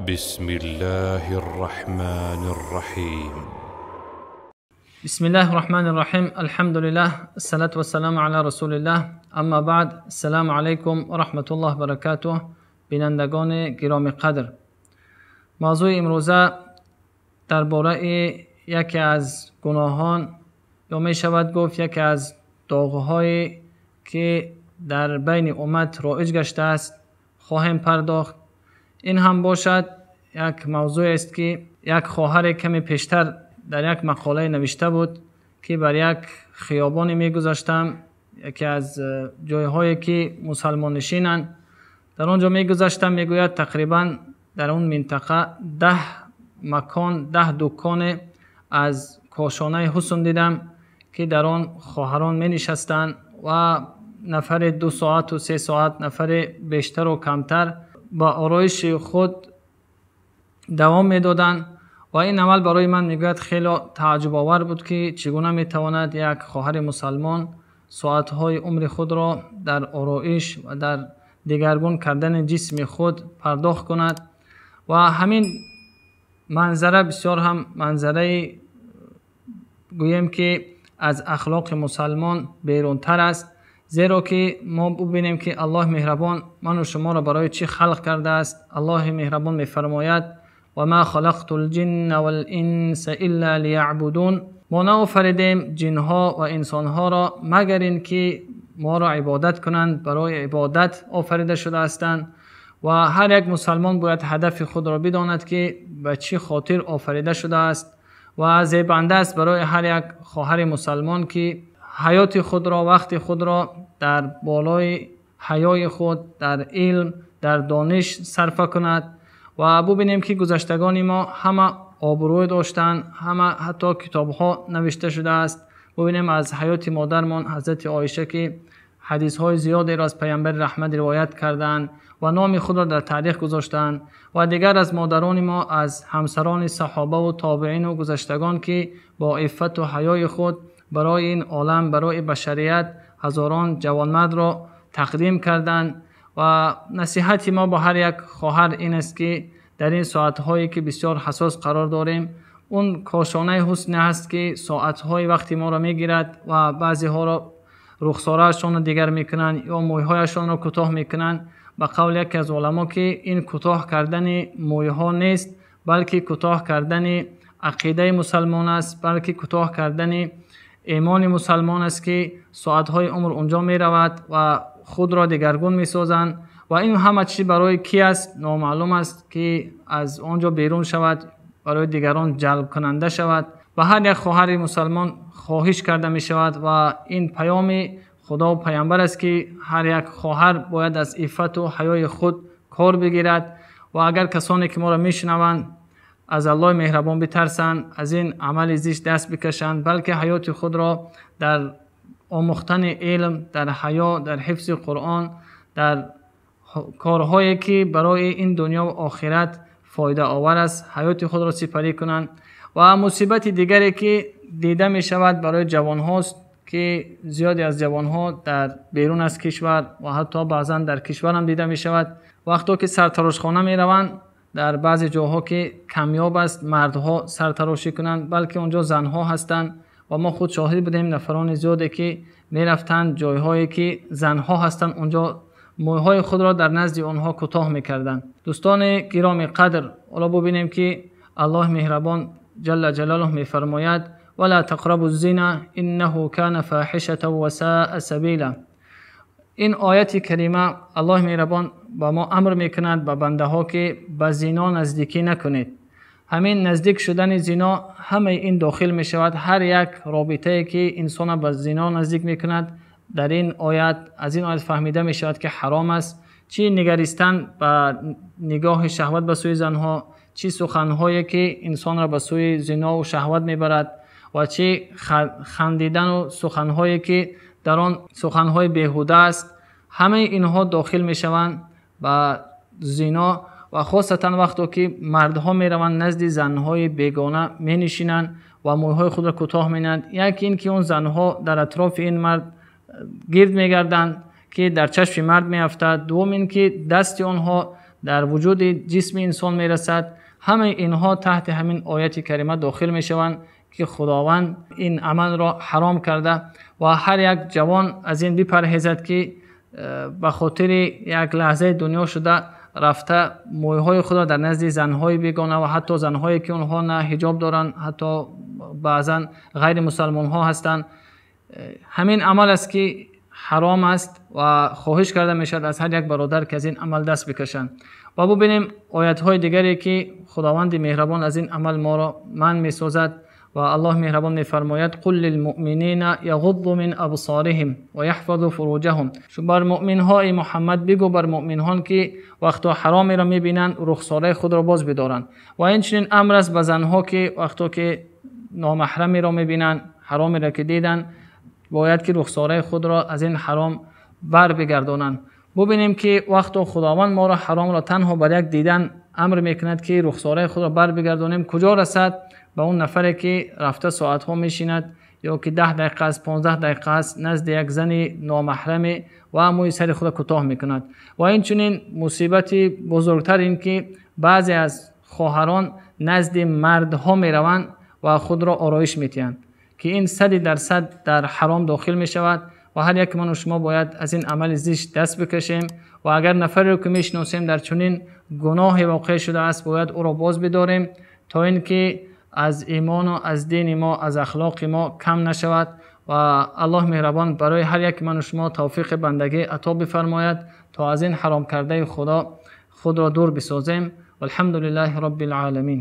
بسم الله الرحمن الرحيم. بسم الله الرحمن الرحيم. الحمد لله الصلاة والسلام على رسول الله. اما بعد، السلام علیکم و رحمت الله برکاته. بینندگان گرامی قدر، موضوع امروزه درباره یکی از گناهان یا می شود گفت یکی از داغ‌هایی که در بین امت رایج گشته است خواهیم پرداخت. این هم باشد یک موضوع است که یک خواهر کمی پیشتر در یک مقاله نوشته بود که بر یک خیابانی می‌گذشتم، یکی از جایهایی که مسلمان نشینند، در آنجا می‌گذشتم. می‌گوید تقریبا در اون منطقه 10 مکان، 10 دکان از کاشانه حسن دیدم که در آن خواهران می نشستند و نفر 2 ساعت و 3 ساعت، نفر بیشتر و کمتر با آرایش خود دوام می دادند. و این عمل برای من، میگوید، خیلی تعجب آور بود که چگونه می تواند یک خواهر مسلمان ساعتهای عمر خود را در آرایش و در دیگرگون کردن جسم خود پرداخت کند. و همین منظره بسیار هم منظره گوییم که از اخلاق مسلمان بیرونتر است، زیرا که ما ببینیم که الله مهربان من و شما را برای چی خلق کرده است. الله مهربان میفرماید و ما خلقت الجن والانس الا لیعبدون. ما نآفریدیم جنها و انسانها را مگر اینکه ما را عبادت کنند، برای عبادت آفریده شده هستند. و هر یک مسلمان باید هدف خود را بداند که به چی خاطر آفریده شده است. و زیبنده است برای هر یک خواهر مسلمان که حیات خود را، وقت خود را در بالای حیای خود، در علم، در دانش صرفه کند. و ببینیم که گذشتگان ما همه آبروی داشتند، همه حتی کتاب ها نوشته شده است. ببینیم از حیات مادرمان حضرت عایشه که حدیث های زیادی را از پیامبر رحمت روایت کردند و نام خود را در تاریخ گذاشتند، و دیگر از مادران ما، از همسران صحابه و تابعین و گذشتگان که با عفت و حیای خود برای این عالم، برای بشریت هزاران جوانمرد را تقدیم کردند. و نصیحت ما با هر یک خواهر این است که در این ساعتهایی که بسیار حساس قرار داریم، اون کاشانه حسن هست که ساعتهای وقتی ما را میگیرد و بعضی ها را رخسارهشان را دیگر میکنند یا مویهایشان را کوتاه میکنند. به قول یکی از علما که این کوتاه کردن مویها نیست، بلکه کوتاه کردن عقیده مسلمان است، بلکه کوتاه کردن ایمان مسلمان است که ساعتهای عمر اونجا میرود و خود را دیگرگون میسازند. و این همه چی برای کی است نامعلوم است که از آنجا بیرون شود، برای دیگران جلب کننده شود. و هر یک خواهر مسلمان خواهش کرده می شود و این پیام خدا و پیامبر است که هر یک خواهر باید از عفت و حیای خود کار بگیرد. و اگر کسانی که ما را میشنوند از الله مهربان بترسند، از این عمل زشت دست بکشند، بلکه حیات خود را در آموختن علم، در حیا، در حفظ قرآن، در کارهایی که برای این دنیا و آخرت فایده آور است، حیات خود را سپری کنند. و مصیبت دیگری که دیده می شود برای جوان هاست که زیادی از جوان ها در بیرون از کشور و حتی بعضا در کشور هم دیده می شود، وقتی که سرتراشخانه می روند، در بعضی جاها که کمیاب است مردها سرتراشی کنند، بلکه اونجا زنها هستند. و ما خود شاهد بودیم نفران زیادی که می رفتند جایهایی که زنها هستند، اونجا موهای خود را در نزد آنها کوتاه میکردند. دوستان گرامی قدر، حالا ببینیم که الله مهربان جل جلاله میفرماید ولا تقربوا الزنا انه کان فاحشه وساء سبیلا. این آیت کریمه الله مهربان با ما امر میکند به بنده ها که به زنا نزدیکی نکنید. همین نزدیک شدن زنا همه این داخل می شود. هر یک رابطه که انسان به زنا نزدیک میکند، در این آیت، از این آیت فهمیده می شود که حرام است. چی نگریستن به نگاه شهوت به سوی زنها، چی سخنهایی که انسان را به سوی زنا و شهوت میبرد، و چی خندیدن و سخنهایی که در آن سخنهای بیهوده است، همه اینها داخل میشوند به زنا. و خاصتا وقتی که مردها میروند نزد زنهای بیگانه مینشینند و موهای خود را کوتاه مینند، یکی این که اون زنها در اطراف این مرد گرد میگردند که در چشم مرد میافتد، دوم این که دست آنها дар вуҷуди ҷисми инсон мерасад, ҳамаи инҳо таҳти ҳамин ояти карима дохил мешаванд ки худованд ин амалро ҳаром карда ва ҳар як ҷавон аз ин бипарҳезад ки ба хотири як лаҳзаи дунё шуда рафта мӯйҳои худро дар назди занҳои бегона ва ҳатто занҳое ки онҳо на ҳиҷоб доранд, ҳатто баъзан ғайри мусалмонҳо ҳастанд. Ҳамин амал аст ки ҳаром аст ва хоҳиш карда мешавад аз ҳар як бародар ки аз ин амал даст бикашанд. Ва бубинем оятҳои дигаре ки худованди меҳрабон аз ин амал моро манъ месозад ва аллоҳ меҳрабон мефармояд: قل للمؤمنین یغضوا من ابصارهم ويحفظوا فروجهم. бар муъминҳои муҳаммад бигӯ бар муъминҳон ки вақто ҳаромеро мебинанд рухсораи худро боз бидоранд. Ва инчунин амр аст ба занҳо ки вақто ки номаҳрамеро мебинанд, ҳаромеро ки диданд, бояд ки рухсораи худро аз ин ҳаром бар бигардонанд. Бубинем ки вақто худованд моро ҳаромро танҳо бар як дидан амр мекунад ки рухсораи худро бар бигардонем, куҷо расад ба он нафаре ки рафта соатҳо мешинад ё ки 10 дақиқа аст, 15 дақиқа аст назди як зани номаҳраме ва мӯи сари худро кӯтоҳ мекунад. Ва инчунин мусибати бузургтар ин ки баъзе аз хоҳарон назди мардҳо мераванд ва худро ороиш медиҳанд ки ин 100% дар ҳаром дохил мешавад ва ҳар як ман ва шумо бояд аз ин амали зишт даст бикашем ва агар нафареро ки мешиносем дар чунин гуноҳе воқеъ шудааст, бояд ӯро боз бидорем то ин ки аз имон ва аз дини мо, аз ахлоқи мо кам нашавад. Ва аллоҳ меҳрабон барои ҳар як ман ва шумо тавфиқи бандагӣ ато бифармояд то аз ин ҳаром кардаи худо худро дур бисозем. Валҳамду лиллаҳи роббил оламин.